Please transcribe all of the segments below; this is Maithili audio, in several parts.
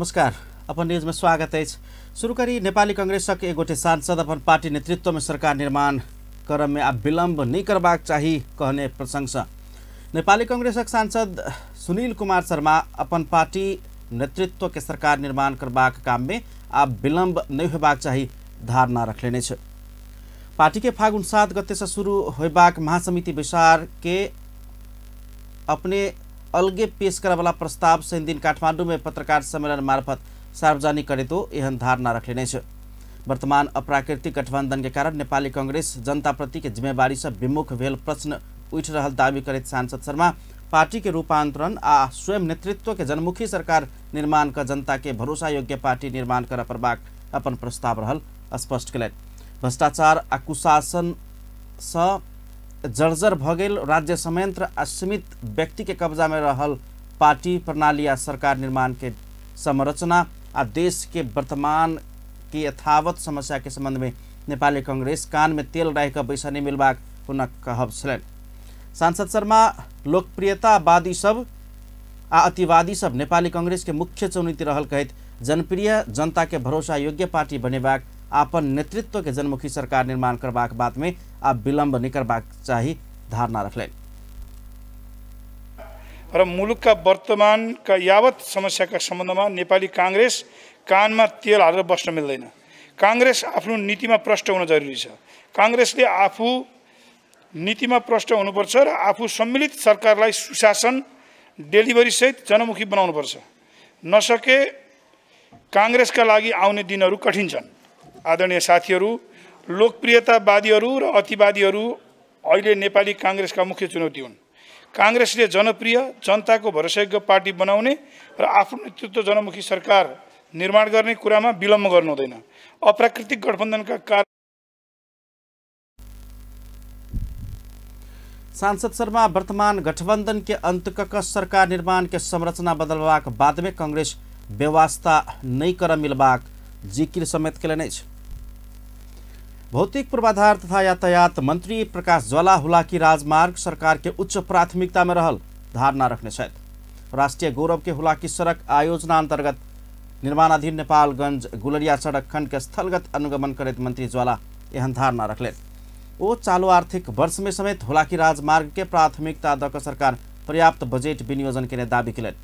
नमस्कार, अपन न्यूज में स्वागत है। शुरू करी नेपाली कांग्रेसक एक गोटे सांसद अपन पार्टी नेतृत्व में सरकार निर्माण क्रम में आब विलम्ब नहीं करबाक चाही कहने प्रशंसा। नेपाली कांग्रेसक सांसद सुनील कुमार शर्मा अपन पार्टी नेतृत्व के सरकार निर्माण करबाक काम में आब विलम्ब नहीं होबाक चाही धारणा रखलेने छै। पार्टी के फागुन 7 गते से शुरू होबाक महासमिति बैसार के अपने अलगे पेश करवाला प्रस्ताव शनि दिन काठमाडौँ में पत्रकार सम्मेलन मार्फत सार्वजनिक करे तो एहन धारणा रखलेने छै। वर्तमान अप्राकृतिक गठबंधन के कारण नेपाली कांग्रेस जनता प्रति के जिम्मेवारी से विमुख भेल प्रश्न उठ रहल दावी करैत सांसद शर्मा पार्टी के रूपांतरण आ स्वयं नेतृत्व के जनमुखी सरकार निर्माण कर जनता के भरोसा योग्य पार्टी निर्माण कर पड़बाक अपन प्रस्ताव रहल स्पष्ट कयलनि। भ्रष्टाचार आ कुशासन से जर्जर भ गेल राज्य संयंत्र आ सीमित व्यक्ति के कब्जा में रहल पार्टी प्रणाली आ सरकार निर्माण के संरचना आ देश के वर्तमान के यथावत समस्या के संबंध में नेपाली कांग्रेस कान में तेल राखि कऽ बैसऽ नहि मिलबाक हुनक कहब छलनि। सांसद शर्मा लोकप्रियतावादी सब आ अतिवादी सब नेपाली कांग्रेस के मुख्य चुनौती रहल कहैत जनप्रिय जनता के भरोसा योग्य पार्टी बनेबाक अपन नेतृत्व के जनमुखी सरकार निर्माण करबाक बात में आब विलम्ब नहीं करबाक चाही धारणा रखलनि। र मुलुकका वर्तमानका यावत समस्याका सम्बन्धमा नेपाली कांग्रेस कानमा तेल हालेर बस्न मिल्दैन। कांग्रेस आफ्नो नीतिमा प्रष्ट हुन जरुरी छ। कांग्रेसले आफू नीतिमा प्रष्ट हुनुपर्छ र आफू सम्मिलित सरकारलाई सुशासन डेलिभरीसहित जनमुखी बनाउनुपर्छ। नसके कांग्रेसका लागि आउने दिनहरू कठिन छन्। आदरणीय साथीहरू, लोकप्रियतावादीहरू र अतिवादीहरू अहिले नेपाली कांग्रेसका मुख्य चुनौती हुन्। कांग्रेसले जनप्रिय जनताको भरोसायोग्य पार्टी बनाउने र आफ्नो नेतृत्व जनमुखी सरकार निर्माण गर्ने कुरामा विलम्ब गर्नु हुँदैन। अप्राकृतिक गठबन्धनका कारण सांसद शर्मा वर्तमान गठबंधन के अंत क सरकार निर्माण के संरचना बदलबाक बाद में कांग्रेस व्यवस्था नहीं कर मिलबाक जिकिर समेत केलनि अछि। भौतिक पूर्वाधार तथा यातायात मंत्री प्रकाश ज्वाला हुलाकी राजमार्ग सरकार के उच्च प्राथमिकता में रहल धारणा रखने छथि। राष्ट्रीय गौरव के हुलाकी सड़क आयोजना अंतर्गत निर्माणाधीन नेपालगंज गुलरिया सड़क खंड के स्थलगत अनुगमन करैत मंत्री ज्वाला एहन धारणा रखलनि। ओ चालू आर्थिक वर्ष में समेत हुलाकी राजमार्ग के प्राथमिकता दऽ सरकार पर्याप्त बजेट विनियोजन केने दावी केलनि।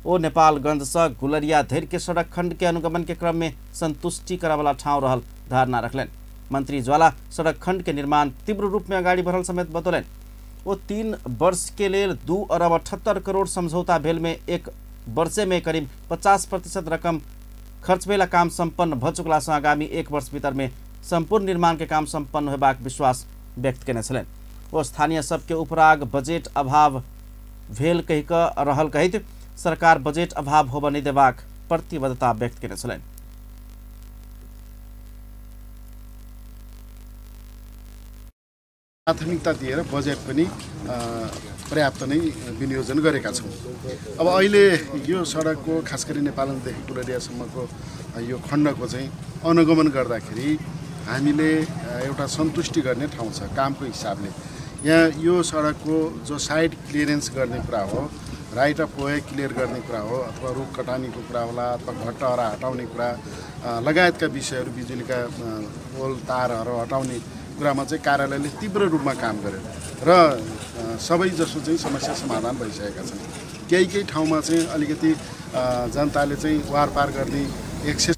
ओ नेपालगंज से गुलरिया धरि के सड़क खंड के अनुगमन के क्रम में संतुष्टि करवाला ठाउँ रहल धारणा रखलनि। मंत्री ज्वाला सड़क खंड के निर्माण तीव्र रूप में अगाडि बढ़ल समेत बतौलनि। ओ 3 वर्ष के लेल 2 अरब 78 करोड़ समझौता भेल में 1 वर्षे में करीब 50% रकम खर्च भेला काम सम्पन्न भ चुकला सँ आगामी 1 वर्ष भीतर में सम्पूर्ण निर्माण के काम सम्पन्न होबाक विश्वास व्यक्त केने छलनि। ओ स्थानीय सबके उपराग बजेट अभाव भेल कहि कऽ रहल कहैत सरकार बजेट अभाव होबऽ नहि देबाक प्रतिबद्धता व्यक्त केने छलनि। प्राथमिकता दिएर बजेट पनि पर्याप्त नै विनियोजन गरेका छौँ। अब अहिले यो सडकको खास गरी नेपालगञ्जदेखि गुलरियासम्मको यो खण्डको चाहिँ अनुगमन गर्दाखेरि हामीले एउटा सन्तुष्टि गर्ने ठाउँ छ कामको हिसाबले। यहाँ यो सडकको जो साइड क्लियरेन्स गर्ने कुरा हो, राइट अफ वे क्लियर गर्ने कुरा हो, अथवा रुख कटानीको कुरा होला, अथवा घट्टहरा हटाउने कुरा लगायतका विषयहरू, बिजुलीका पोल तारहरू हटाउने कुरामा चाहिँ कार्यालयले तीव्र रूपमा काम गर्यो र सबै जसो चाहिँ समस्या समाधान भइसकेका छन्। केही केही ठाउँमा चाहिँ अलिकति जनताले चाहिँ वारपार गर्ने एक्सेस।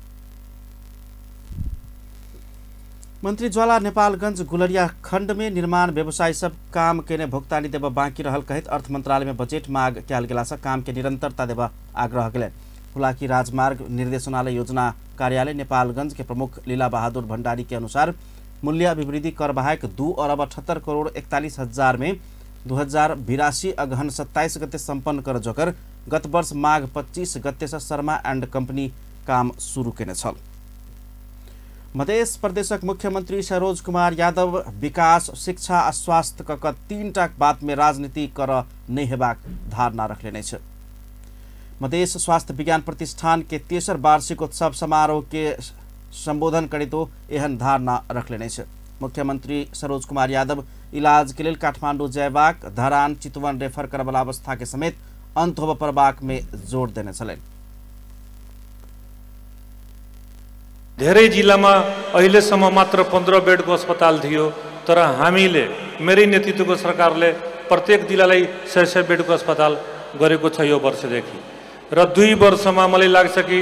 मंत्री ज्वाला नेपालगंज गुलरिया खंड में निर्माण व्यवसायी सब काम केने भुगतानी देव बाँकी रहल कहैत अर्थ मंत्रालय में बजेट माग कयल गेला से काम के निरंतरता देव आग्रह केलनि। हुलाकी राजमार्ग निर्देशनालय योजना कार्यालय नेपालगंज के प्रमुख लीला बहादुर भंडारी के अनुसार मूल्य अभिवृद्धि कर बाहेक 2 अरब 78 करोड़ 41 हजार में 2082 अगहन 27 गते सम्पन्न कर जोकर गत वर्ष माघ 25 गते से शर्मा एंड कंपनी काम शुरू केने छल। मध्य प्रदेशक मुख्यमंत्री सरोज कुमार यादव विकास, शिक्षा आ स्वास्थ्य क 3टा बात में राजनीति कर नहि हेबाक धारणा रखलेने अछि। मध्य स्वास्थ्य विज्ञान प्रतिष्ठान के तेसर वार्षिकोत्सव समारोह के संबोधन करितो एहन धारणा रखलेने अछि। मुख्यमंत्री सरोज कुमार यादव इलाज के लेल काठमांडू जयबाक, धरान, चितवन रेफर करबला अवस्था के समेत अंत होबय पड़बाक में जोर देने छलनि। धेरै जिल्लामा अहिलेसम्म मात्र 15 बेडको अस्पताल थियो, तर हामीले मेरै नेतृत्वको सरकारले प्रत्येक जिल्लालाई 100 बेडको अस्पताल गरेको छ यो वर्षदेखि। र 2 वर्षमा मलाई लाग्छ कि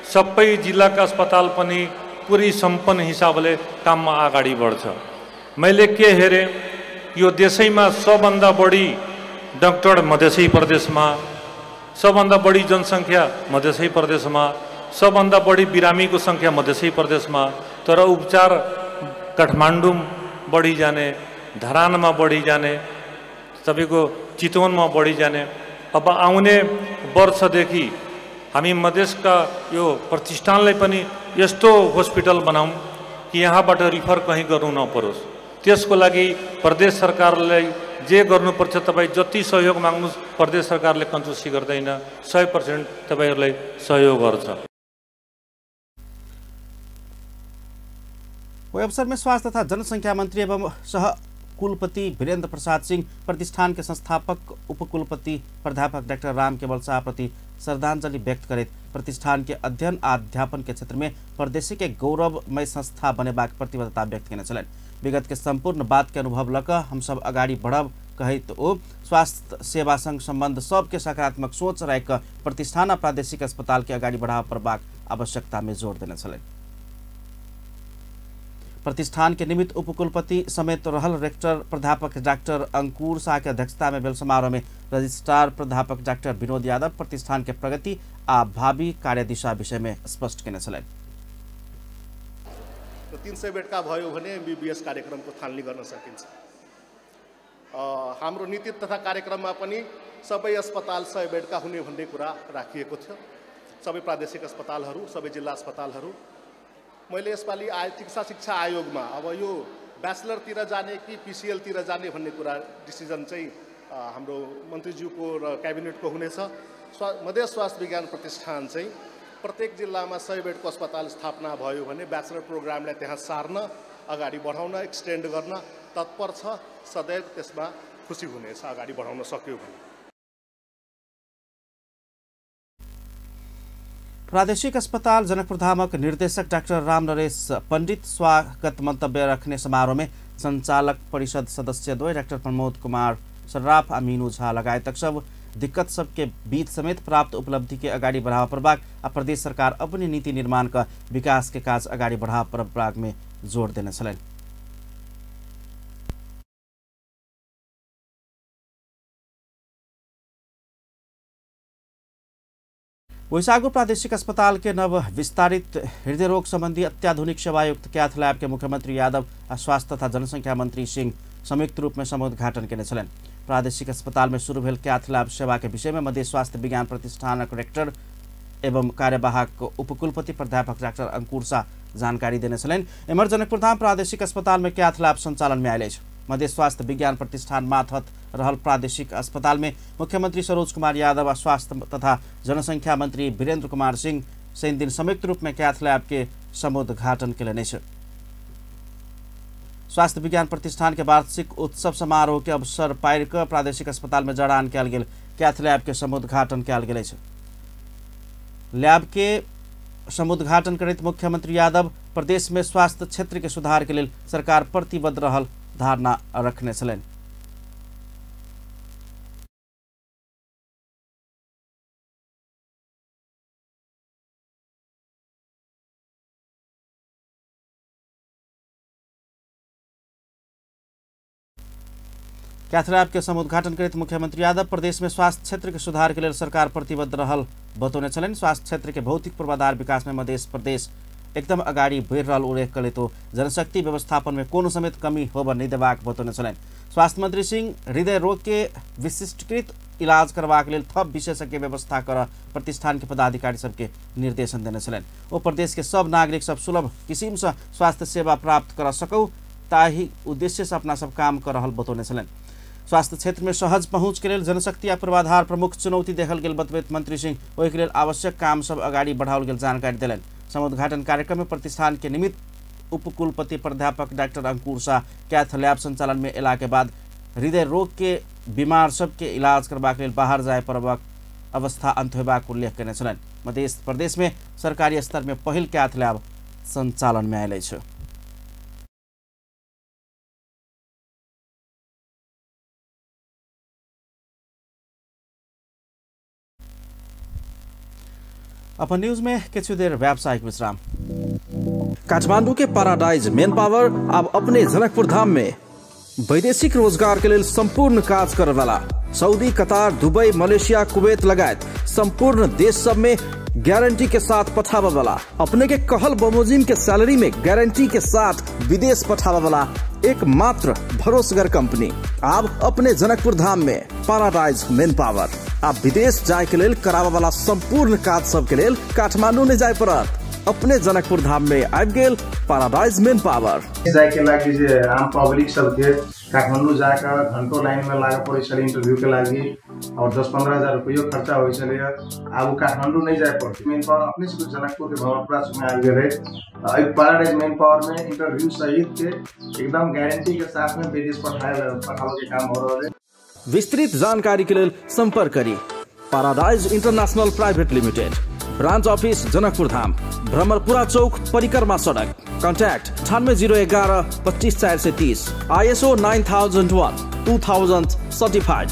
सबै जिल्लाका अस्पताल पनि पुरै सम्पन्न हिसाबले काममा अगाडि बढ्छ। मैले के हेरेँ, यो देशैमा सबभन्दा बढी डाक्टर मधेसै प्रदेशमा, सबभन्दा बढी जनसङ्ख्या मधेसै प्रदेशमा, सबभन्दा बढी बिरामीको सङ्ख्या मधेसै प्रदेशमा, तर उपचार काठमाडौँ बढी जाने, धरानमा बढी जाने, तपाईँको चितवनमा बढी जाने। अब आउने वर्षदेखि हामी मधेसका यो प्रतिष्ठानलाई पनि यस्तो हस्पिटल बनाऊँ कि यहाँबाट रिफर कहीँ गर्नु नपरोस्। त्यसको लागि प्रदेश सरकारलाई जे गर्नुपर्छ, तपाईँ जति सहयोग माग्नुहोस् प्रदेश सरकारले कन्जुसी गर्दैन, 100% तपाईँहरूलाई सहयोग गर्छ। ओहि अवसर में स्वास्थ्य तथा जनसंख्या मंत्री एवं सह कुलपति वीरेंद्र प्रसाद सिंह प्रतिष्ठान के संस्थापक उपकुलपति प्राध्यापक डॉक्टर राम केवल शाह प्रति श्रद्धांजलि व्यक्त करैत प्रतिष्ठान के अध्ययन अध्यापन के क्षेत्र में प्रदेश के गौरवमय संस्था बनेबाक प्रतिबद्धता व्यक्त केने छलनि। विगत के संपूर्ण बात के अनुभव लक हम सब अगाडि बढ़ब कहैत ओ स्वास्थ्य सेवा संग संबंध सबके सकारात्मक सोच राखि प्रतिष्ठान आ प्रादेशिक अस्पताल के अगाडि बढ़ाव पड़बाक आवश्यकता में जोर देने छलनि। प्रतिष्ठान के निमित्त उपकुलपति समेत रहल रेक्टर प्राध्यापक डॉक्टर अंकुर शाह के अध्यक्षता में भेल समारोह में रजिस्ट्रार प्राध्यापक डॉक्टर विनोद यादव प्रतिष्ठान के प्रगति आ भावी कार्यदिशा विषय में स्पष्ट केने छलनि। 300 बेडका भयो भने एमबीबीएस कार्यक्रमको थालनी गर्न सकिन्छ। हाम्रो नीति तथा कार्यक्रममा पनि सबै अस्पताल 100 बेडका हुने भन्ने कुरा राखिएको थियो, सबै प्रादेशिक अस्पतालहरू, सबै जिल्ला अस्पतालहरू। मैले यसपालि चिकित्सा शिक्षा आयोगमा अब यो ब्याचलरतिर जाने कि पिसिएलतिर जाने भन्ने कुरा डिसिजन चाहिँ हाम्रो मन्त्रीज्यूको र क्याबिनेटको हुनेछ। मधेस स्वास्थ्य विज्ञान प्रतिष्ठान चाहिँ प्रत्येक जिल्लामा 100 बेडको अस्पताल स्थापना भयो भने ब्याचलर प्रोग्रामलाई त्यहाँ सार्न, अगाडि बढाउन, एक्सटेन्ड गर्न तत्पर छ। सदैव त्यसमा खुसी हुनेछ अगाडि बढाउन सक्यो भने। प्रादेशिक अस्पताल जनकपुरधामक निर्देशक डाक्टर रामनरेश पंडित स्वागत मंतव्य रखने समारोह में संचालक परिषद सदस्य द्वय डाक्टर प्रमोद कुमार सर्राफ आ मीनू झा लगायतक सब दिक्कत सबके बीच समेत प्राप्त उपलब्धि के अगाडि बढ़ावा पड़बाक आ प्रदेश सरकार अपनी नीति निर्माण का विकास के काज अगाडि बढ़ावा पड़बाक में जोर देने छलनि। वैशाखो प्रादेशिक अस्पताल के नव विस्तारित हृदय रोग संबंधी अत्याधुनिक सेवायुक्त कैथ लैब के मुख्यमंत्री यादव आ स्वास्थ्य तथा जनसंख्या मंत्री सिंह संयुक्त रूप में समुद्घाटन केने छलनि। प्रादेशिक अस्पताल में शुरू भेल कैथ लैब सेवा के विषय में मध्य स्वास्थ्य विज्ञान प्रतिष्ठानक रेक्टर एवं कार्यवाहक उपकुलपति प्राध्यापक डॉक्टर अंकुर शाह जानकारी देने छलनि। एम्हर जनकपुरधाम प्रादेशिक अस्पताल में कैथ लैब संचालन में आयल अछि। मध्य स्वास्थ्य विज्ञान प्रतिष्ठान मातहत रहल प्रादेशिक अस्पताल में मुख्यमंत्री सरोज कुमार यादव आ स्वास्थ्य तथा जनसंख्या मंत्री वीरेंद्र कुमार सिंह शनि दिन संयुक्त रूप में कैथ लैब के समुद्घाटन केलनि अछि। स्वास्थ्य विज्ञान प्रतिष्ठान के वार्षिक उत्सव समारोह के अवसर पारि कऽ प्रादेशिक अस्पताल में जड़ान कयल गेल कैथ लैब के समुद्घाटन कयल गेल अछि। लैब के समुद्घाटन करैत मुख्यमंत्री यादव प्रदेश में स्वास्थ्य क्षेत्र के सुधार के लेल सरकार प्रतिबद्ध रहल धारणा रखने छलनि। कैथ लैब के समुद्घाटन करैत मुख्यमंत्री यादव प्रदेश में स्वास्थ्य क्षेत्र के सुधार के लेल सरकार प्रतिबद्ध रहल बतौने छलनि। स्वास्थ्य क्षेत्र के भौतिक पूर्वाधार विकास में मध्य प्रदेश एकदम अगाडि बढ़ि रहल उल्लेख करैत जनशक्ति व्यवस्थापन में कोनो समेत कमी होबऽ नहि देबाक बतौने छलनि। स्वास्थ्य मंत्री सिंह हृदय रोग के विशिष्टकृत इलाज करबाक लेल थप विशेषज्ञ व्यवस्था कर प्रतिष्ठान के पदाधिकारी सबके निर्देशन देने छलनि। ओ प्रदेश के सब नागरिक सब सुलभ किसिम से स्वास्थ्य सेवा प्राप्त कर सकौ ताहि उद्देश्य से अपना सब काम कर रहल बतौने छलनि। स्वास्थ्य क्षेत्र में सहज पहुँच के लेल जनशक्ति आ पूर्वाधार प्रमुख चुनौती देखल गेल बतबैत मंत्री सिंह ओहिके लेल आवश्यक काम सब अगाडि बढ़ाओल गेल जानकारी देलनि। समुद्घाटन कार्यक्रम में प्रतिष्ठान के निमित्त उपकुलपति प्राध्यापक डॉक्टर अंकुर शाह कैथ लैब संचालन में एला के बाद हृदय रोग के बीमार सबके इलाज करबाक लेल बाहर जाय पड़बाक अवस्था अंत होयबाक उल्लेख केने छलनि। मध्य प्रदेश में सरकारी स्तर में पहिल कैथ लैब सञ्चालनमे आयल अछि। अपन न्यूज में किछु देर व्यावसायिक विश्राम। काठमांडू के पैराडाइज मेन पावर अब अपने जनकपुर धाम में वैदेशिक रोजगार के लिए संपूर्ण काज करे वाला Saudi, Qatar, Dubai, Malaysia, Kuwait लगायत संपूर्ण देश सब में गारंटी के साथ पठावे वाला, अपने के कहल बमोजिम के सैलरी में गारंटी के साथ विदेश पठावे वाला एकमात्र भरोसगर कंपनी अब अपने जनकपुर धाम में पैराडाइज मेन पावर। आप विदेश जाए के लेल करावे वाला संपूर्ण काज सब के लेल काठमांडू नहीं जाए पड़त, अपने जनकपुर धाम में आबि गेल पैराडाइज मेन पावर। जाए के लागि जे आम पब्लिक सबके काठमांडू जाकर घंटों लाइन में लागे पड़े छलै इंटरव्यू के लागि और 10-15 हजार रुपयो खर्चा होइ छलै। आब काठमांडू नहीं जाए पड़त, मेन पावर अपने से जनकपुर के भवनपुरा में आबि गेलै। एहि पैराडाइज मेन पावर में इंटरव्यू सहित के एकदम गारंटी के साथ में विदेश पठावे के काम हो रहल है। विस्तृत जानकारी के लेल संपर्क करी paradise international private limited, branch office Janakpur Dham, Bhramarpura Chowk, Parikrama Sadak. Contact 9801 254 430, ISO 9001 2000 certified.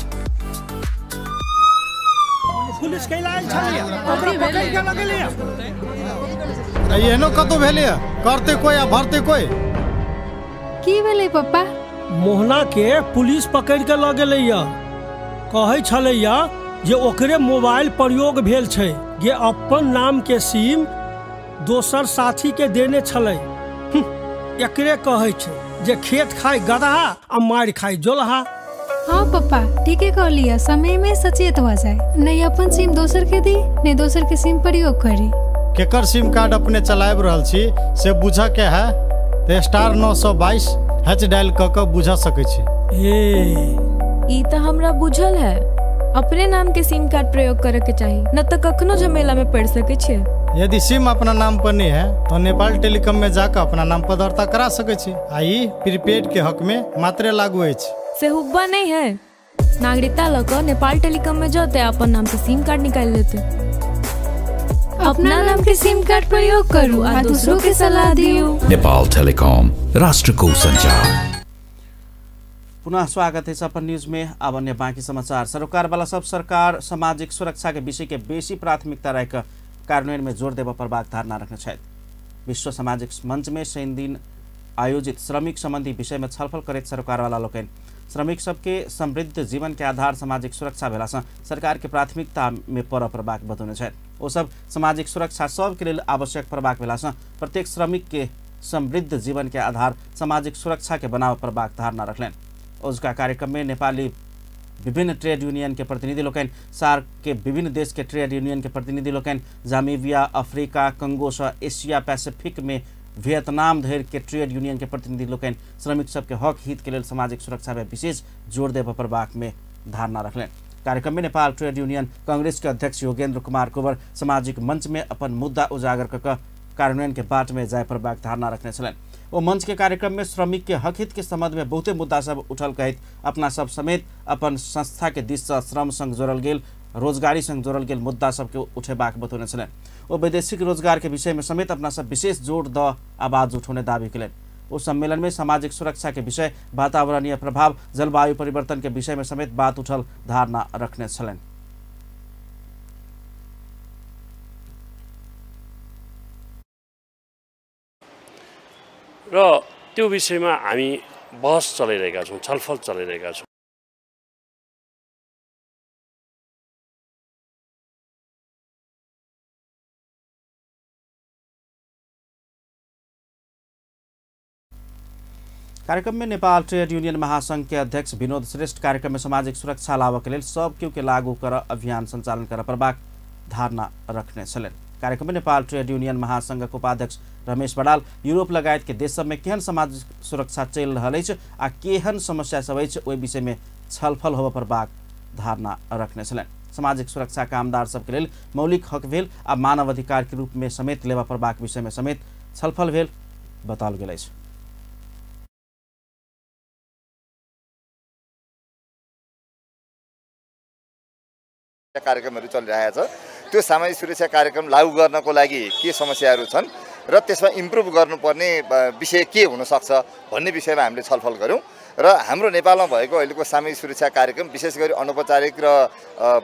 Police के लायल छलिए, ओकरा पकड़ के लगलिए। एहनो कतो भेलिए, करते कोई आ भरते कोई। की भेलै पप्पा? मोहना के पुलिस पकड़ के ल गेलैया। कहै छलैया जे ओकरे मोबाइल प्रयोग भेल छै, जे अपन नाम के सिम दोसर साथी के देने छलै। एकरे कहै छै जे खेत खाय गदहा आ मारि खाय जोलहा। हाँ पप्पा, ठीके कहलिए, समय में सचेत हो जाए, नहीं अपन सिम दोसर के दी, नहीं दोसर के सिम प्रयोग करी। केकर सिम कार्ड अपने चलाबि रहल छी से बुझऽ के है तऽ *922 हैच डायल कऽ कऽ बुझा सकै छी। ई तऽ हमरा बुझल है, अपने नाम के सिम कार्ड प्रयोग करे के चाही, न तो कखनो झमेला में पड़ सके छे। यदि सिम अपना नाम पर नहीं है तो नेपाल टेलीकॉम में जाकर अपना नाम पर दर्ता करा सके छी। आ ई प्रीपेड के हक में मात्रे लागू अछि। से हुब्बा नहीं है, नागरिकता लऽ कऽ नेपाल टेलीकॉम में जते अपन नाम से सिम कार्ड निकाल लेते। अपना नाम के सिम कार्ड प्रयोग करू आ दूसरों के सलाह दियो। नेपाल टेलीकॉम, राष्ट्र को संचार। पुनः स्वागत है अपन न्यूज में। अब अन्य बाँकी समाचार। सरोकार वाला सब सरकार सामाजिक सुरक्षा के विषय के बेसी प्राथमिकता राखि कार्यान्वयन में जोर देबय पड़बाक धारणा रखने छथि। विश्व सामाजिक मंच में शनि दिन आयोजित श्रमिक संबंधी विषय में छलफल करैत सरोकार वाला लोकनि श्रमिक सबके समृद्ध जीवन के आधार सामाजिक सुरक्षा भेलासँ सरकार के प्राथमिकता में पड़य पड़बाक बतौने छथि। ओ सब सामाजिक सुरक्षा सबके लेल आवश्यक पड़बाक भेलासँ प्रत्येक श्रमिक के समृद्ध जीवन के आधार सामाजिक सुरक्षा के बनाबय पड़बाक धारणा रखलनि। उसका कार्यक्रम में नेपाली विभिन्न ट्रेड यूनियन के प्रतिनिधि लोकनि, सार्क के विभिन्न देश के ट्रेड यूनियन के प्रतिनिधि लोकनि, जामीबिया, अफ्रीका, कंगो से एशिया पैसिफिक में वियतनाम धरि के ट्रेड यूनियन के प्रतिनिधि लोकनि श्रमिक सबके हक हित के लेल सामाजिक सुरक्षा में विशेष जोर देबय पड़बाक में धारणा रखलनि। कार्यक्रम में नेपाल ट्रेड यूनियन कांग्रेस के अध्यक्ष योगेंद्र कुमार कुंवर सामाजिक मंच में अपन मुद्दा उजागर कऽ कऽ कार्यान्वयन के बाट में जाय पड़बाक धारणा रखने छलनि। ओ मंच के कार्यक्रम में श्रमिक के हक हित के संबंध में बहुते मुद्दा सब उठल कहैत अपना सब समेत अपन संस्था के दिस से श्रम संग जोड़ल गेल, रोजगारी संग जोड़ल गेल मुद्दा सबके उठेबाक बतौने छलनि। ओ वैदेशिक रोजगार के विषय में समेत अपना सब विशेष जोर the आवाज उठौने दावी कयलनि। ओ सम्मेलन में सामाजिक सुरक्षा के विषय, वातावरणीय प्रभाव, जलवायु परिवर्तन के विषय में समेत बात उठल धारणा रखने छलनि। र त्यो विषयमा हामी बहस चलाइरहेका छौँ, छलफल चलाइरहेका छौँ। कार्यक्रम में नेपाल ट्रेड यूनियन महासंघ के अध्यक्ष विनोद श्रेष्ठ कार्यक्रम में सामाजिक सुरक्षा लाभ के लेल सब केओ के लागू कर अभियान संचालन कर पड़बाक धारणा रखने छलनि। कार्यक्रम में नेपाल ट्रेड यूनियन महासंघ के उपाध्यक्ष रमेश बडाल यूरोप लगायत के देश सब में केहन सामाजिक सुरक्षा चलि रहल अछि आ केहन समस्या सब अछि ओहि विषय में छलफल होबय पड़बाक धारणा रखने छलनि। सामाजिक सुरक्षा कामदार सबके लेल मौलिक हक भेल आ मानव अधिकार के रूप में समेत लेबय पड़बाक विषय में समेत छलफल भेल बताओल गेल अछि। कार्यक्रमहरू चलिरहेको छ, त्यो सामाजिक सुरक्षा कार्यक्रम लागू गर्नको लागि के समस्याहरू छन् र त्यसमा इम्प्रुभ गर्नुपर्ने विषय के हुनसक्छ भन्ने विषयमा हामीले छलफल गऱ्यौँ। र हाम्रो नेपालमा भएको अहिलेको सामाजिक सुरक्षा कार्यक्रम विशेष गरी अनौपचारिक र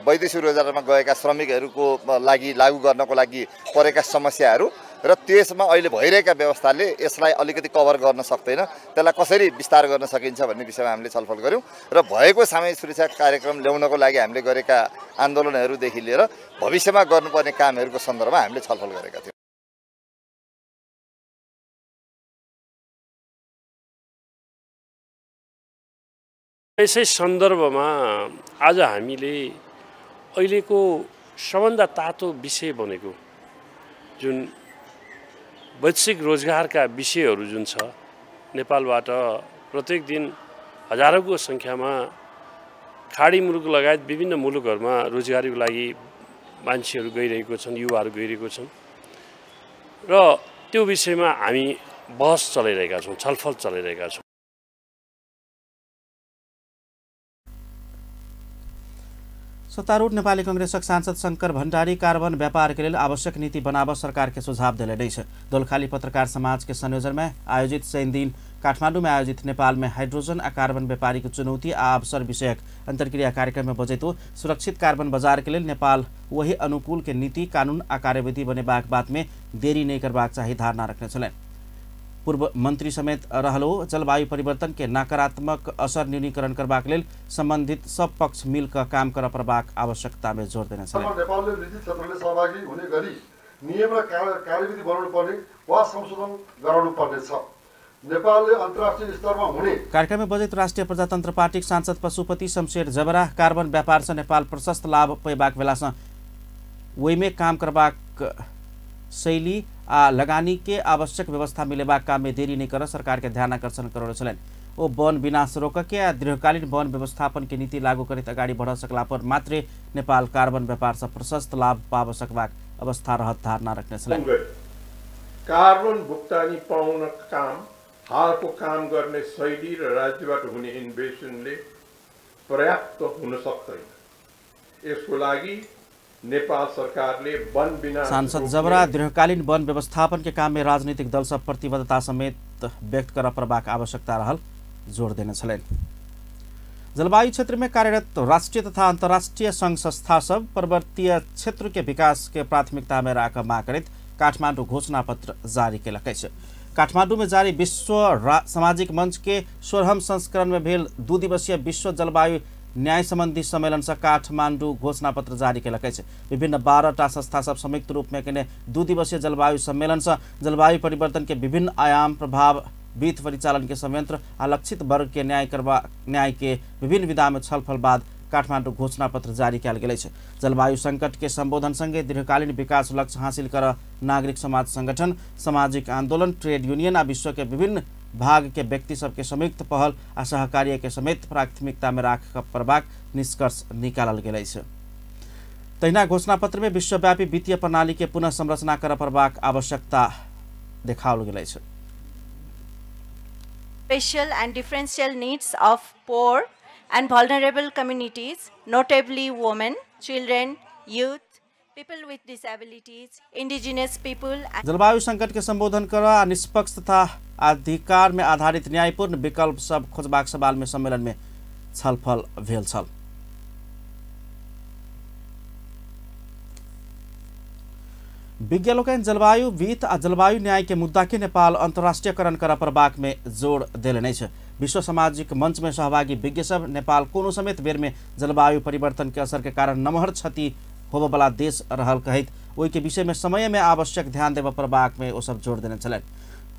वैदेशिक रोजगारमा गएका श्रमिकहरूको लागि लागू गर्नको लागि परेका समस्याहरू र त्यसमा अहिले भइरहेका व्यवस्थाले यसलाई अलिकति कभर गर्न सक्दैन, त्यसलाई कसरी विस्तार गर्न सकिन्छ भन्ने विषयमा हामीले छलफल गऱ्यौँ। र भएको सामाजिक सुरक्षा कार्यक्रम ल्याउनको लागि हामीले गरेका आन्दोलनहरूदेखि लिएर भविष्यमा गर्नुपर्ने कामहरूको सन्दर्भमा हामीले छलफल गरेका थियौँ। यसै सन्दर्भमा आज हामीले अहिलेको सबभन्दा तातो विषय बनेको जुन वैदेशिक रोजगारका विषयहरू जुन छ, नेपालबाट प्रत्येक दिन हजारौँको सङ्ख्यामा खाडी मुलुक लगायत विभिन्न मुलुकहरूमा रोजगारीको लागि मान्छेहरू गइरहेको छन्, युवाहरू गइरहेको छन् र त्यो विषयमा हामी बहस चलाइरहेका छौँ, छलफल चलाइरहेका छौँ। सत्तारूढ़ नेपाली कांग्रेसक सांसद शंकर भण्डारी कार्बन व्यापार के लेल आवश्यक नीति बनाब सरकार के सुझाव देले अछि। दोलखाली पत्रकार समाज के संयोजन में आयोजित शनिदिन काठमाडौँ में आयोजित नेपाल में हाइड्रोजन आ कार्बन व्यापारी के चुनौती आ अवसर विषयक अंतर्क्रिया कार्यक्रम में बजैत सुरक्षित कार्बन बाजार के लेल नेपाल वही अनुकूल के नीति कानून आ कार्यविधि बनेबाक बात में देरी नहीं करबाक चाही धारणा रखने छलनि। पूर्व मंत्री समेत रहलो जलवायु परिवर्तन के नकारात्मक असर न्यूनीकरण करबाक लेल संबंधित सब पक्ष मिलकर काम कर पड़बाक आवश्यकता में जोर देने छलनि। नेपालले निजी क्षेत्रले सहभागी हुने गरी नियम र कार्यविधि बनाउनु पर्ने वा संशोधन गराउनु पर्नेछ। नेपालले अन्तर्राष्ट्रिय स्तरमा हुने कार्यक्रम में बजैत राष्ट्रिय प्रजातन्त्र पार्टीक सांसद पशुपति शमशेर जबरा कार्बन व्यापार से नेपाल प्रशस्त लाभ पेबाक बेला सँ ओहिमे काम करबाक शैली आ लगानी के आवश्यक व्यवस्था मिलेबाक काम में देरी नहीं कर सरकार के ध्यान आकर्षण करौने छलनि। ओ वन विनाश रोक के आ दीर्घकालीन वन व्यवस्थापन के नीति लागू करैत अगाडि बढ़ सकला पर मात्रै नेपाल कार्बन व्यापार से प्रशस्त लाभ पाब सकबाक अवस्था रहत धारणा रखने छलनि। कार्बन भुक्तानी पाउन काम हालको काम गर्ने शैली र राज्यबाट हुने इन्भेस्टमेन्टले पर्याप्त हुन सक्दैन। यसको लागि नेपाल सरकारले वन विनाश सांसद जबरा दीर्घकालीन वन व्यवस्थापन के काम में राजनीतिक दल सब प्रतिबद्धता समेत व्यक्त कर पड़बाक आवश्यकता रहल जोर देने छलनि। जलवायु क्षेत्र में कार्यरत राष्ट्रीय तथा अंतर्राष्ट्रीय संघ संस्था सब पर्वतीय क्षेत्र के विकास के प्राथमिकता में राख माग करैत काठमाडौँ घोषणा पत्र जारी केलक अछि। काठमाडौँ में जारी विश्व सामाजिक मंच के 16वां संस्करण में भेल 2 दिवसीय विश्व जलवायु न्याय संबंधी सम्मेलन से काठमाडौँ घोषणा पत्र जारी केलक अछि। विभिन्न 12टा संस्था सब संयुक्त रूप में केने 2 दिवसीय जलवायु सम्मेलन से जलवायु परिवर्तन के विभिन्न आयाम प्रभाव वित्त परिचालन के संयंत्र आ लक्षित वर्ग के न्याय के विभिन्न विधा में छलफल बाद काठमाडौँ घोषणा पत्र जारी कयल गेल अछि। जलवायु संकट के संबोधन संगे दीर्घकालीन विकास लक्ष्य हासिल कर नागरिक समाज संगठन, सामाजिक आंदोलन, ट्रेड यूनियन आ विश्व के विभिन्न भाग के व्यक्ति सबके संयुक्त पहल आ सहकार्य के समेत प्राथमिकता में राख पड़बाक निष्कर्ष निकालल गेल अछि। तहिना घोषणा पत्र में विश्वव्यापी वित्तीय प्रणाली के पुनः संरचना कर पड़बाक आवश्यकता देखाओल गेल अछि। Special and differential needs of poor and vulnerable communities, notably women, children, youth, people with disabilities, indigenous people. जलवायु संकट के संबोधन कर आ निष्पक्ष तथा अधिकार में आधारित न्यायपूर्ण विकल्प सब खोजबाक सवाल में सम्मेलन में छलफल भेल छल। विज्ञ लोकनि जलवायु वित्त आ जलवायु न्याय के मुद्दा के नेपाल अंतर्राष्ट्रीयकरण कर पड़बाक में जोड़ देलनि अछि। विश्व सामाजिक मंच में सहभागी विज्ञ सब नेपाल कोनो समेत बेर में जलवायु परिवर्तन के असर के कारण नमहर क्षति होबयवला देश रहल कहैत ओहि के विषय में समय में आवश्यक ध्यान देबय पड़बाक में ओ सब जोड़ देने छलनि।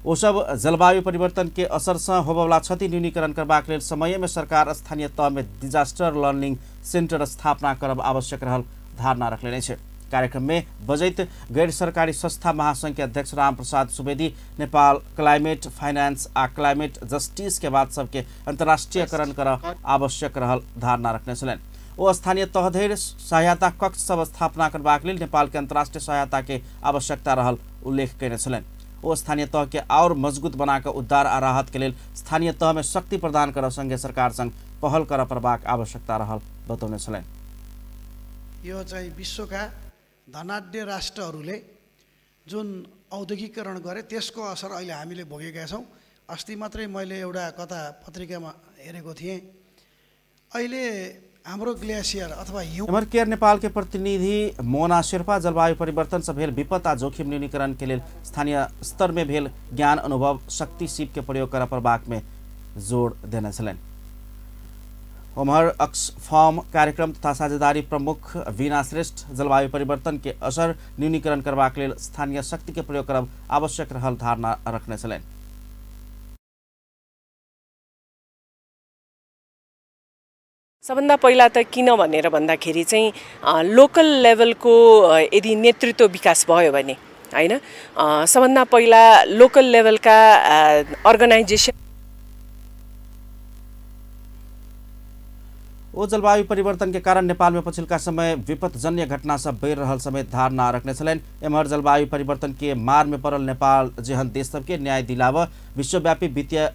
ओ सब जलवायु परिवर्तन के असर से होबयवला क्षति न्यूनीकरण करबाक लेल समय में सरकार स्थानीय तह में डिजास्टर लर्निंग सेंटर स्थापना करब आवश्यक रहल धारणा रखलनि अछि। कार्यक्रम में बजैत गैर सरकारी संस्था महासंघ के अध्यक्ष राम प्रसाद सुवेदी नेपाल क्लाइमेट फाइनेंस आ क्लाइमेट जस्टिस के बात सबके अंतर्राष्ट्रीयकरण कर आवश्यक रहल धारणा रखने छलनि। ओ स्थानीय तह धरि सहायता कक्ष सब स्थापना करबाक लेल नेपाल के अंतर्राष्ट्रीय सहायता के आवश्यकता रहल उल्लेख कयने छलनि। ओ स्थानीय तह के और मजबूत बनाकर उद्धार आ राहत के लेल स्थानीय तह में शक्ति प्रदान कर संघीय सरकार संग पहल कर पड़बाक आवश्यकता रहल बतौने छलनि। यो चाहिँ विश्वका धनाढ्य राष्ट्रहरूले जुन औद्योगिकरण गरे, त्यसको असर अहिले हामीले भोगेका छौँ। अस्ति मात्रै मैले एउटा कथा पत्रिकामा हेरेको थिएँ, अहिले हाम्रो ग्लेसियर अथवा हिउँ। एमहर केयर नेपाल के प्रतिनिधि मोना शेर्पा जलवायु परिवर्तन से भेल विपद आ जोखिम न्यूनीकरण के लेल स्थानीय स्तर में भेल ज्ञान अनुभव शक्ति सीप के प्रयोग कर पड़बाक में जोड़ देने छलनि। ओम्हर अक्सफार्म कार्यक्रम तथा साझेदारी प्रमुख वीणा श्रेष्ठ जलवायु परिवर्तन के असर न्यूनीकरण करबाक लेल स्थानीय शक्ति के प्रयोग करब आवश्यक रहल धारणा रखने छलनि। सबभन्दा पहिला त किन भनेर भन्दाखेरि चाहिँ लोकल लेभलको यदि नेतृत्व विकास भयो भने हैन, सबभन्दा पहिला लोकल लेभलका अर्गनाइजेसन। ओ जलवायु परिवर्तन के कारण नेपाल में पछिल्का समय विपदजन्य घटना सब बढ़ि रहल समेत धारणा रखने छलनि। एम्हर जलवायु परिवर्तन के मार में पड़ल नेपाल जेहन देश सबके न्याय दिलाव विश्वव्यापी वित्तीय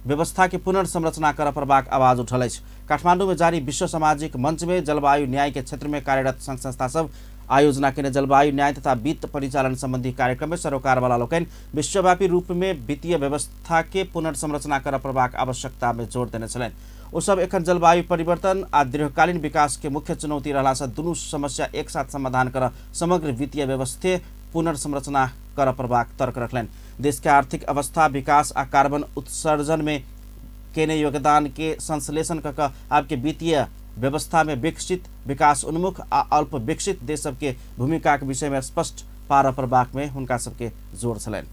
व्यवस्था के पुनर्संरचना कर पड़बाक आवाज उठल अछि। काठमांडू में जारी विश्व सामाजिक मंच में जलवायु न्याय के क्षेत्र में कार्यरत संघ संस्था सब आयोजना केने जलवायु न्याय तथा वित्त परिचालन संबंधी कार्यक्रम में सरोकारवाला लोकनि विश्वव्यापी रूप में वित्तीय व्यवस्था के पुनर्संरचना कर पड़बाक आवश्यकता में जोर देने छलनि। ओ सब एखन जलवायु परिवर्तन आ दीर्घकालीन विकास के मुख्य चुनौती रहला से दुनू समस्या एक साथ समाधान कर समग्र वित्तीय व्यवस्था पुनर्संरचना कर पड़बाक तर्क रखलनि। देश के आर्थिक अवस्था विकास आ कार्बन उत्सर्जन में केने योगदान के संश्लेषण क आपके वित्तीय व्यवस्था में विकसित विकास उन्मुख आ अल्प विकसित देश सबके भूमिका के विषय में स्पष्ट पार पड़बाक में हुनका सबके जोर छलनि।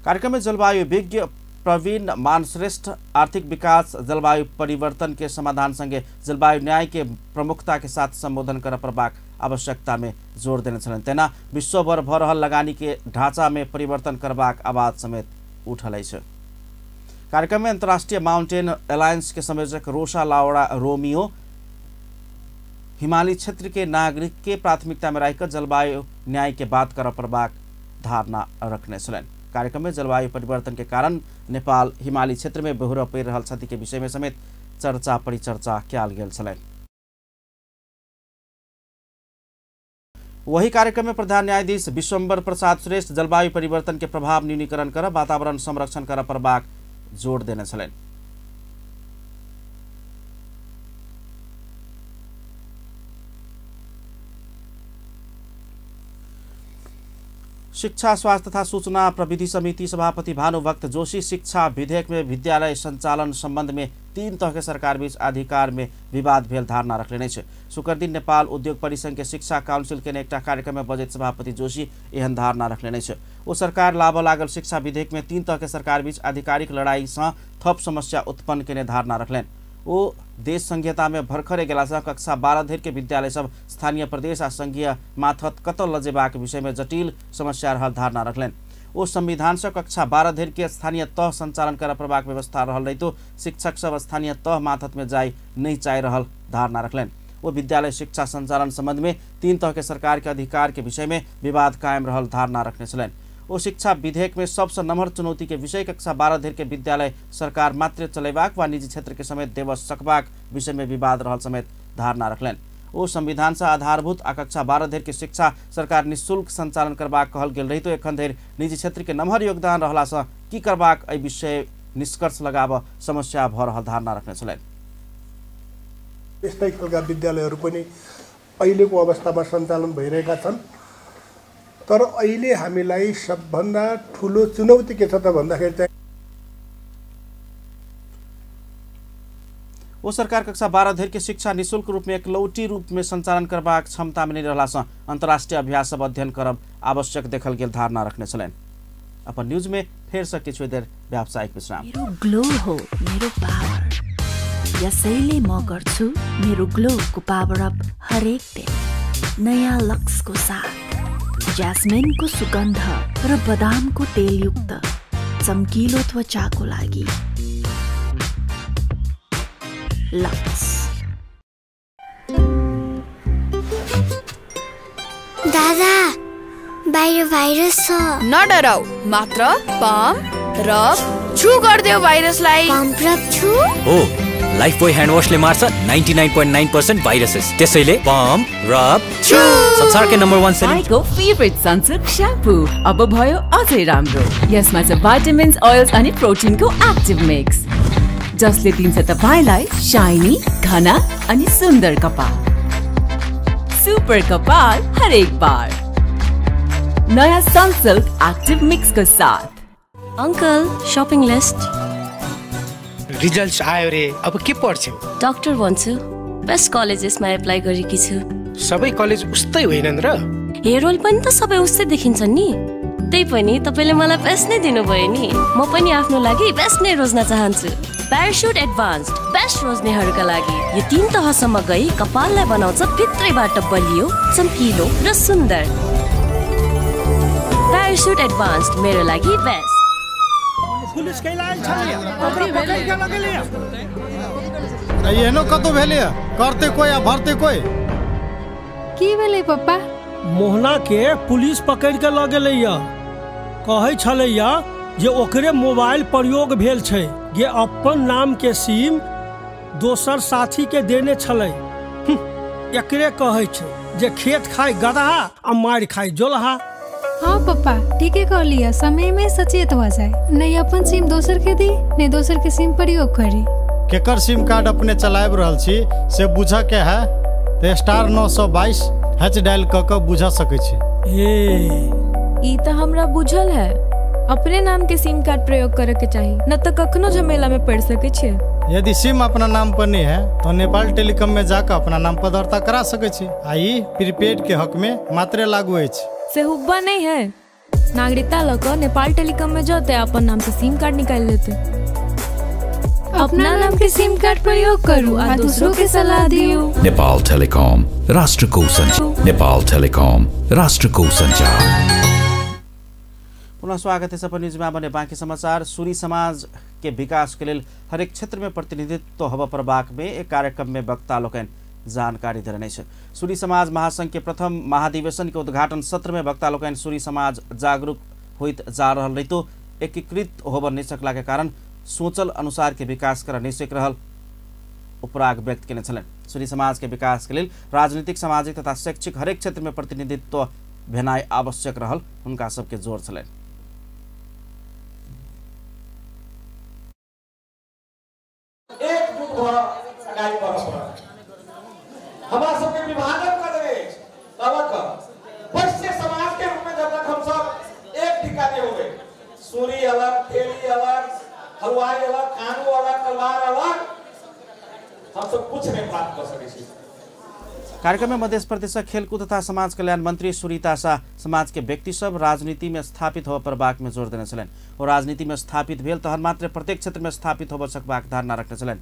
कार्यक्रम में जलवायु विज्ञ प्रवीण मानश्रेष्ठ आर्थिक विकास जलवायु परिवर्तन के समाधान संगे जलवायु न्याय के प्रमुखता के साथ संबोधन कर पड़बाक आवश्यकता में जोर देने छलनि। तेना विश्वभर भ रहल लगानी के ढांचा में परिवर्तन करबाक आवाज समेत उठल अछि। कार्यक्रम में अंतर्राष्ट्रीय माउंटेन अलायंस के संयोजक रोशा लावड़ा रोमियो हिमालय क्षेत्र के नागरिक के प्राथमिकता में राखिक जलवायु न्याय के बात कर पड़बाक धारणा रखने छलनि। कार्यक्रम में जलवायु परिवर्तन के कारण नेपाल हिमालय क्षेत्र में बेहुरा पड़ि रहल क्षति के विषय में समेत चर्चा परिचर्चा कयल गेल छलनि। वही कार्यक्रम में प्रधान न्यायाधीश विश्वम्बर प्रसाद श्रेष्ठ जलवायु परिवर्तन के प्रभाव न्यूनीकरण कर वातावरण संरक्षण कर पड़बाक जोड़ देने छलनि। शिक्षा स्वास्थ्य तथा सूचना प्रविधि समिति सभापति भानुभक्त जोशी शिक्षा विधेयक में विद्यालय संचालन संबंध में 3 तह के सरकार बीच अधिकार में विवाद भेल धारणा रखलेने अछि। शुक्रदिन नेपाल उद्योग परिसंघ के शिक्षा काउंसिल के एकटा कार्यक्रम में बजैत सभापति जोशी एहन धारणा रखलेने अछि। ओ सरकार लाबऽ लागल शिक्षा विधेयक में 3 तह के सरकार बीच आधिकारिक लड़ाई से थप समस्या उत्पन्न केने धारणा रखलनि। ओ देश संघीयता में भर्खरे गेलासँ कक्षा 12 धरि के विद्यालय सब स्थानीय प्रदेश आ संघीय माथत कतऽ लजेबाक विषय में जटिल समस्या रहल धारणा रखलनि। ओ संविधान से कक्षा 12 धरि के स्थानीय तह संचालन कर पड़बाक व्यवस्था रहल रहितो शिक्षक सब स्थानीय तह माथत में जाय नहीं चाहि रहल धारणा रखलनि। ओ विद्यालय शिक्षा संचालन संबंध में 3 तह के सरकार के अधिकार के विषय में विवाद कायम रहल धारणा रखने छलनि। ओ शिक्षा विधेयक में सबसे नमहर चुनौती के विषय कक्षा 12 धरि के विद्यालय सरकार मात्र चलेबाक वा निजी क्षेत्र के समेत देव सकबाक विषय में विवाद रहल समेत धारणा रखलनि। ओ संविधान से आधारभूत आ कक्षा 12 धरि के शिक्षा सरकार निःशुल्क संचालन करबाक कहल गेल रहितो एखन धरि निजी क्षेत्र के नमहर योगदान रहला से की करबाक एहि विषय निष्कर्ष लगाब समस्या भ रहल धारणा रखने छलनि। यस्तै खालका विद्यालयहरू पनि अहिलेको अवस्थामा सञ्चालन भइरहेका छन्। तर अहिले हामीलाई सबभन्दा ठुलो चुनौती के छ त भन्दाखेरि चाहिँ ओ सरकार कक्षा 12 धरि के शिक्षा निःशुल्क रूप में एकलौटी रूप में संचालन करबाक क्षमता में नहीं रहला से अंतर्राष्ट्रीय अभ्यास सब अध्ययन करब आवश्यक देखल गेल धारणा रखने छलनि। अपन न्यूज में फेर से किछु देर व्यावसायिक विश्राम। मेरो ग्लो हो मेरो पावर, यसैले म गर्छु मेरो ग्लोको पावर अप हरेक दिन नयाँ लक्सको साथ। ज्यास्मिनको सुगन्ध र बदामको तेलयुक्त चम्किलो त्वचाको लागि लक्स। दादा बाहिर भाइरस छ। नडराउ, मात्र पम्प रब छु गर्देऊ भाइरसलाई। पम्प रब छु? हो, लाइफबोय ह्यान्ड वाशले मार्छ 99.9% भाइरसेस। त्यसैले पम्प रब संसारकै नम्बर 1 सेलिङ को फेभरेट सनसिल्क श्याम्पू अब भयो अझै राम्रो। यसमा छ भाइटामिन्स, ओइल्स अनि प्रोटिनको एक्टिभ मिक्स, जसले दिन्छ तपाईलाई शाइनी, घना अनि सुन्दर कपाल। सुपर कपाल हरेक बार नयाँ सनसिल्क एक्टिभ मिक्स को साथ। Uncle, shopping list. रिजल्ट आयो रे, अब के पढ्छौ? डाक्टर भन्छु, बेस्ट कलेजेसमा एप्लाई गरेकी छु। सबै कलेज उस्तै होइनन् र? हेयर रोल पनि त सबै उस्तै देखिन्छन् नि। त्यही पनि तपाईले मलाई बेस्ट नै दिनुभयो नि। म पनि आफ्नो लागि बेस्ट नै रोज्न चाहन्छु। प्यारासुट एडभान्स्ड बेस्ट रोज्नेहरूका लागि यो 3 तहसम्म गई कपाललाई बनाउँछ भित्रैबाट बलियो, चम्किलो र सुन्दर। प्यारासुट एडभान्स्ड मेरो लागि बेस्ट। पुलिस कैला आयल छलैया, ओकरा पकड़ के लगेलैया। एहनो कतौ भेलैया, करते कोई आ भरते कोई। की भेलै पप्पा? मोहना के पुलिस पकड़ के ल गेलैया। कहै छलैया जे ओकरे मोबाइल प्रयोग भेल छै, जे अपन नाम के सिम दोसर साथी के देने छलै। एकरे कहै छै जे खेत खाय गदहा आ मारि खाय जोलहा। हाँ पप्पा, ठीके कहलियै, समय में सचेत हो जाए, नहीं अपन सिम दोसर के दी, नहीं दोसर के सिम प्रयोग करी। केकर सिम कार्ड अपने चलाबि रहल छी से बुझऽ के है तऽ *922 हैच डायल कऽ कऽ बुझा सकै छी। ई तऽ हमरा बुझल है, अपने नाम के सिम कार्ड प्रयोग करे के चाही, न तऽ कखनो झमेला में पड़ सकै छियै। यदि सिम अपना नाम पर नहीं है तो नेपाल टेलीकॉम में जाकर अपना नाम पर दर्ता करा सकै छी। आ ई प्रीपेड के हक में मात्रे लागू अछि। से हुब्बा नहीं है, नागरिकता लऽ कऽ नेपाल टेलीकॉम में जते अपन नाम से सिम कार्ड निकाल लेते। अपना नाम के सिम कार्ड प्रयोग करू आ दूसरों के सलाह दियो। नेपाल टेलीकॉम, राष्ट्रको संचार। नेपाल टेलीकॉम, राष्ट्रको संचार। पुनः स्वागत है अपन न्यूज में। बने बाकी समाचार। सूरी समाज के विकास के लेल हरेक क्षेत्र में प्रतिनिधित्व होबऽ पड़बाक में एक कार्यक्रम में वक्ता लोकनि जानकारी देने छै। सूरी समाज महासंघ के प्रथम महाधिवेशन के उद्घाटन सत्र में वक्ता लोकनि सूरी समाज जागरूक होइत जा रहल रहितो एकीकृत होबऽ नहि सकला के कारण सोचल अनुसार के विकास कर नहि सक रहल उपराग व्यक्त केने छलनि। सूरी समाज के विकास के लेल राजनीतिक, सामाजिक तथा शैक्षिक हरेक क्षेत्र में प्रतिनिधित्व भेनाइ आवश्यक रहल हुनका सबके जोर छलनि। एकजुट भऽ अगाडि बढ़ऽ पड़त। हमरा सबके विभाजन कऽ देने अछि, अलग वैश्य समाज के रूप में जब तक हम सब एक ठिकाने हो गए, सूरी अलग, तेली अलग, हलवाई अलग, कानू अलग, तलवार अलग, हम सब कुछ नहीं प्राप्त कर सकै छी। कार्यक्रम में मध्य प्रदेश खेलकूद तथा समाज कल्याण मंत्री सुरीता शाह समाज के व्यक्ति सब राजनीति में स्थापित होबऽ पड़बाक में जोर देने छलनि। ओ राजनीति में स्थापित भेल तहन मात्र प्रत्येक क्षेत्र में स्थापित होबऽ सकबाक धारणा रखने छलनि।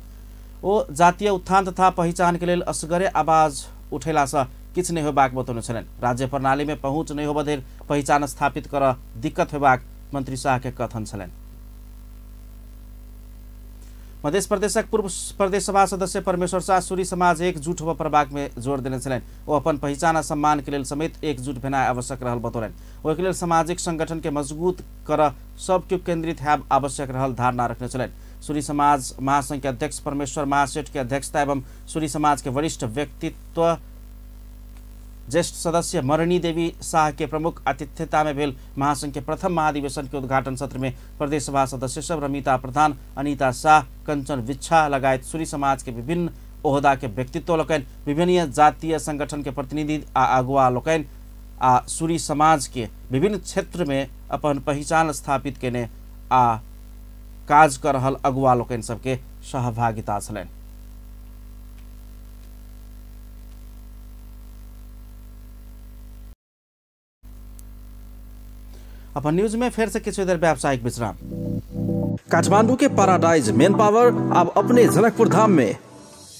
ओ जातीय उत्थान तथा पहिचान के लेल असगरे आवाज उठेलासँ किछु नहि होबाक बतौने छलनि। राज्य प्रणाली में पहुँच नहि होबऽ धरि पहिचान स्थापित करऽ दिक्कत होबाक मंत्री शाह के कथन छलनि। मध्य प्रदेशक पूर्व प्रदेश सभा सदस्य परमेश्वर शाह सूरी समाज एकजुट होबऽ पड़बाक में जोर देने छलनि। ओ अपन पहिचान आ सम्मान के लेल समेत एकजुट भेनाइ आवश्यक रहल बतौलनि। ओहिके लेल सामाजिक संगठन के मजबूत करऽ सबके केंद्रित हैब आवश्यक रहल धारणा रखने छलनि। सूरी समाज महासंघ के अध्यक्ष परमेश्वर महासेठ के अध्यक्षता एवं सूरी समाज के वरिष्ठ व्यक्तित्व ज्येष्ठ सदस्य मरणी देवी शाह के प्रमुख आतिथ्यता में भेल महासंघ के प्रथम महाधिवेशन के उद्घाटन सत्र में प्रदेश सभा सदस्य सब रमिता प्रधान, अनिता शाह, कंचन विच्छा लगायत सूरी समाज के विभिन्न ओहदा के व्यक्तित्व लोकनि, विभिन्न जातीय संगठन के प्रतिनिधि आ अगुआ लोकनि आ सूरी समाज के विभिन्न क्षेत्र में अपन पहिचान स्थापित केने आ काज कर रहल अगुआ लोकनि सबके सहभागिता छलनि। अपन न्यूज में फिर से किछु देर व्यावसायिक विश्राम। काठमांडू के पैराडाइज मेन पावर अब अपने जनकपुर धाम में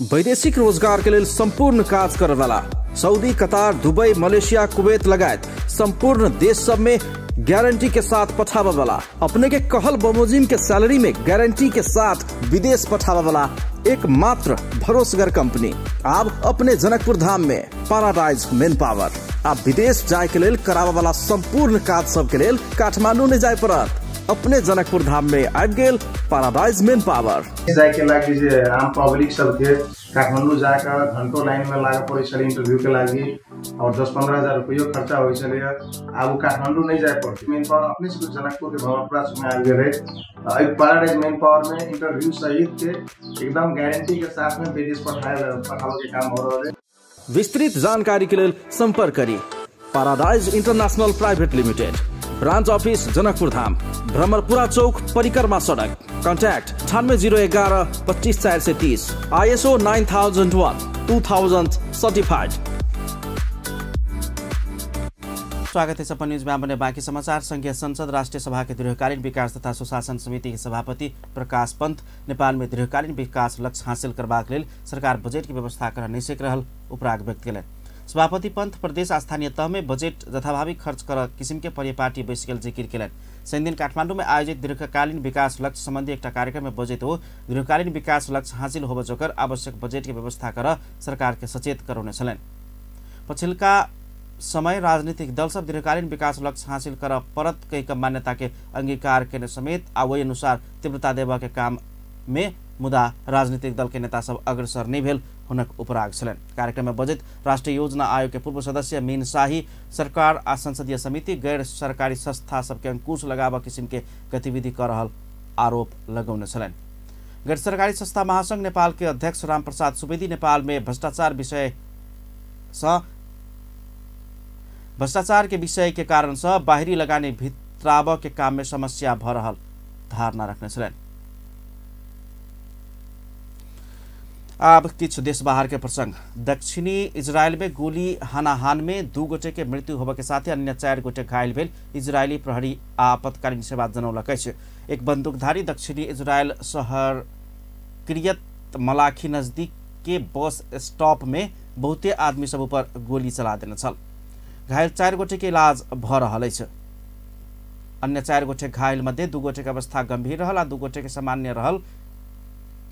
वैदेशिक रोजगार के लेल संपूर्ण काज करे वाला Saudi, Qatar, Dubai, Malaysia, Kuwait लगायत संपूर्ण देश सब में गारंटी के साथ पठावे वाला, अपने के कहल बमोजिम के सैलरी में गारंटी के साथ विदेश पठावे वाला एकमात्र भरोसगर कंपनी अब अपने जनकपुर धाम में पैराडाइज मेन पावर। आप विदेश जाए के लेल करावे वाला संपूर्ण काज सब के लेल काठमांडू नहीं जाए पड़त। अपने जनकपुर धाम में आबि गेल पैराडाइज मेन पावर। जायके लागि जे आम पब्लिक सबके काठमाडौँ जाकर घंटों लाइन में लागे पड़े छलै इंटरव्यू के लागि और 10-15 हजार रुपयो खर्चा होइ छलै। आब काठमाडौँ नहीं जाए पड़ते, मेन पावर अपने से जनकपुर के भवनपुरा में आबि गेलै। एहि पैराडाइज मेन पावर में इंटरव्यू सहित के एकदम गारंटी के साथ में विदेश पठावे के काम हो रहल है। विस्तृत जानकारी के लेल संपर्क करी paradise international private limited, branch office Janakpur Dham, Bhramarpura Chowk, Parikrama Sadak. Contact 98 011 25 430। ISO 9001 2000 certified. स्वागत है सपन न्यूज में बने बाकी समाचार। संघीय संसद राष्ट्रिय सभा के दीर्घकालीन विकास तथा सुशासन समिति के सभापति प्रकाश पंत नेपाल में दीर्घकालीन विकास लक्ष्य हासिल करबाक लेल सरकार बजट की व्यवस्था कर नहीं सक रहल उपराग व्यक्त केलनि। सभापति पंत प्रदेश आ स्थानीय तह में बजट जथाभावी खर्च कर किसिम के परिपाटी बैस गेल जिकिर केलनि। शनिदिन काठमाडौँ में आयोजित दीर्घकालीन विकास लक्ष्य सम्बन्धी एक कार्यक्रम में बजट हो दीर्घकालीन विकास लक्ष्य हासिल होबे जोकर आवश्यक बजट के व्यवस्था कर सरकार के सचेत करौने छलनि। पछिल्का समय राजनीतिक दल सब दीर्घकालीन विकास लक्ष्य हासिल कर परत कहि मान्यता के अंगीकार केने समेत आ ओहि अनुसार तीव्रता देबऽ के काम में मुदा राजनीतिक दल के नेता सब अग्रसर नहीं भेल हुनक उपराग छलनि। कार्यक्रम में बजट राष्ट्रीय योजना आयोग के पूर्व सदस्य मीन शाही सरकार आ संसदीय समिति गैर सरकारी संस्था सबके अंकुश लगाबऽ किसिम के गतिविधि कर रहल आरोप लगौने छलनि। गैर सरकारी संस्था महासंघ नेपाल के अध्यक्ष रामप्रसाद सुवेदी नेपाल में भ्रष्टाचार के विषय के कारण से बाहरी लगानी भित्राब के काम में समस्या भ रहल धारणा रखने छलनि। अब किछु देश बाहर के प्रसंग। दक्षिणी इजरायल में गोली हानाहान में 2 गोटे के मृत्यु होबे के साथ ही अन्य 4 गोटे घायल भेल इजरायली प्रहरी आ आपातकालीन सेवा जनौलक अछि। एक बंदूकधारी दक्षिणी इजरायल शहर किरियत मलाखी नजदीक के बस स्टॉप में बहुते आदमी सब ऊपर गोली चला देने छल। घायल 4 गोटे के इलाज भ रहल अछि। अन्य 4 गोटे घायल मध्ये 2 गोटे के अवस्था गंभीर रहल आ 2 गोटे के सामान्य रहल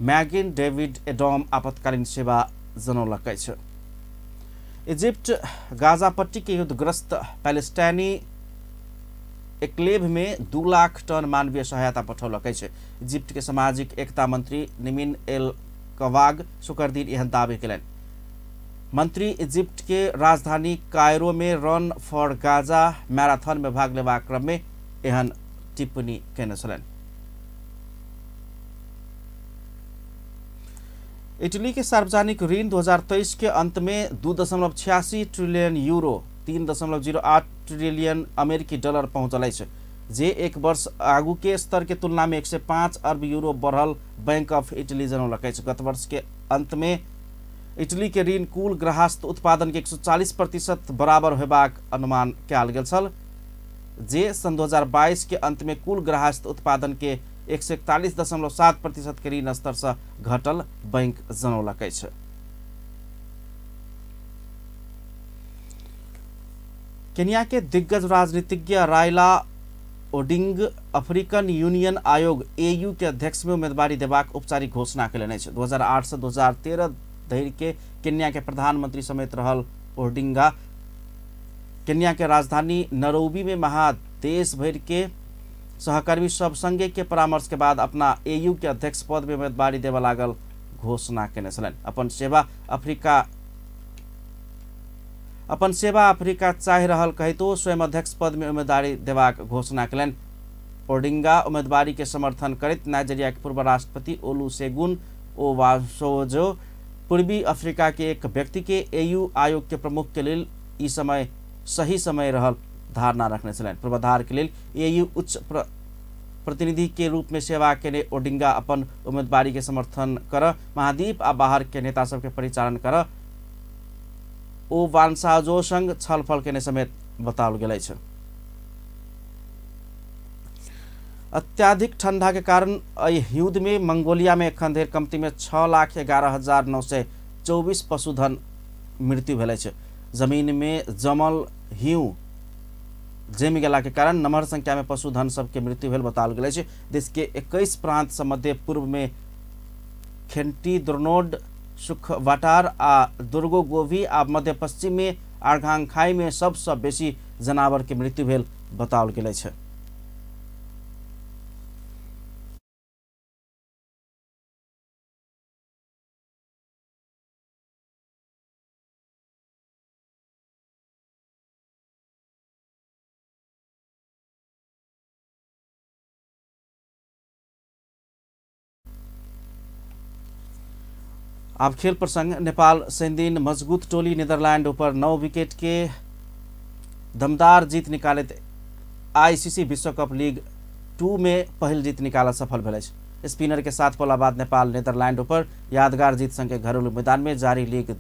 मैगिन डेविड एडोम आपातकालीन सेवा जनौलक अछि। इजिप्ट गाजा पट्टी के युद्धग्रस्त पैलेस्टाइनी एक्लेव में 2 लाख टन मानवीय सहायता पठौलक अछि। इजिप्ट के सामाजिक एकता मंत्री निमिन एल कवाग शुक्र दिन एहन दावी केलनि। मंत्री इजिप्ट के राजधानी कायरो में रन फॉर गाजा मैराथन में भाग लेबाक क्रम में एहन टिप्पणी केने छलनि। इटली के सार्वजनिक ऋण 2023 के अंत में 2.86 ट्रिलियन यूरो 3.08 ट्रिलियन अमेरिकी डॉलर पहुंचल अछि, जे एक वर्ष आगू के स्तर के तुलना में 105 अरब यूरो बढ़ल बैंक ऑफ इटली जनौलक अछि। गत वर्ष के अंत में इटली के ऋण कुल गृहस्थ उत्पादन के 140% बराबर होबाक अनुमान कयल गेल छल, जे सन 2022 के अंत में कुल गृहस्थ उत्पादन के 141.7% के ऋण स्तर से घटल बैंक जनौलक अछि। केन्या के दिग्गज राजनीतिज्ञ राइला ओडिंग अफ्रीकन यूनियन आयोग एयू के अध्यक्ष में उम्मीदवारी देबाक औपचारिक घोषणा केलनि अछि। 2008 से 2013 धरि के केन्या के प्रधानमंत्री समेत रहल ओडिंगा केन्या के राजधानी नैरोबी में महादेश भरि के सहकर्मी सब संगे के परामर्श के बाद अपना एयू के अध्यक्ष पद में उम्मीदवारी देबऽ लागल घोषणा केने छलनि। अपन सेवा अफ्रीका चाहि रहल कहितो स्वयं अध्यक्ष पद में उम्मीदवारी देबाक घोषणा केलनि। ओडिंगा उम्मीदवारी के समर्थन करैत नाइजीरिया के पूर्व राष्ट्रपति ओलुसेगुन ओबासोजो पूर्वी अफ्रीका के एक व्यक्ति के एयू आयोग के प्रमुख के लेल ई समय सही समय रहल धारणा रखने छलनि। पूर्वाधार के लेल एयू उच्च प्रतिनिधि के रूप में सेवा केने ओडिंगा अपन उम्मीदवारी के समर्थन कर महाद्वीप आ बाहर के नेता सबके परिचालन कर ओबासोजो संग छलफल केने समेत बताओल गेल अछि। अत्याधिक ठंडा के कारण एहि युद्ध में मंगोलिया में एखन धरि कमती में 6,11,924 पशुधन मृत्यु भेल अछि। जमीन में जमल हिउ जमि गेला के कारण नमहर संख्या में पशुधन सबके मृत्यु भेल बताओल गेल अछि। देश के 21 प्रांत मध्य पूर्व में खेंटी, द्रोनोड, सुखवाटार आ दुर्गोगोभी आ मध्य पश्चिम में आर्घांखाई में सबसँ बेसी जनावर के मृत्यु भेल बताओल गेल अछि। आब खेल प्रसंग। नेपाल शनिदिन मजबूत टोली नीदरलैंड ऊपर 9 विकेट के दमदार जीत निकालैत आईसीसी विश्व कप लीग 2 में पहिल जीत निकाल सफल भेल अछि। स्पिनर के साथ पौला बाद नेपाल नीदरलैंड ऊपर यादगार जीत संगे घरेलू मैदान में जारी लीग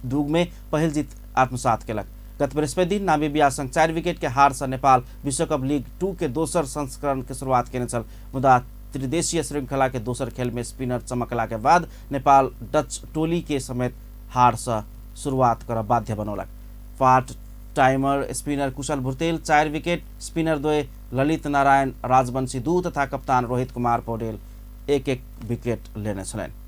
2 में पहिल जीत आत्मसात केलक। गत बृहस्पति दिन नामीबिया संग 4 विकेट के हार से नेपाल विश्वकप लीग 2 के दोसर संस्करण के शुरुआत केने छल। मुदा त्रिदेशीय श्रृंखला के दोसर खेल में स्पिनर चमकला के बाद नेपाल डच टोली के समेत हार से शुरुआत कर बाध्य बनौलक। Part timer spinner Kushal Bhurtel 4 wicket, spinner द्वय ललित नारायण राजवंशी 2 तथा कप्तान रोहित कुमार पौडेल 1-1 विकेट लेने छलनि।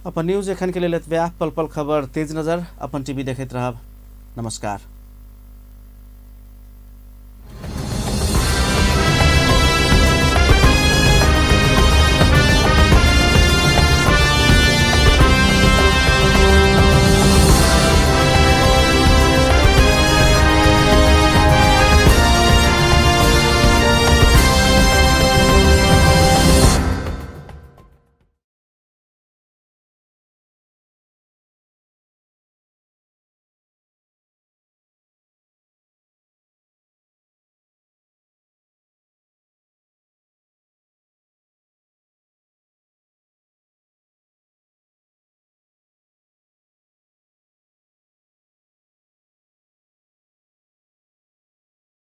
अपन न्यूज एखन के लेल एतबे। पल पल खबर तेज नजर अपन टीवी देखैत रहब। नमस्कार।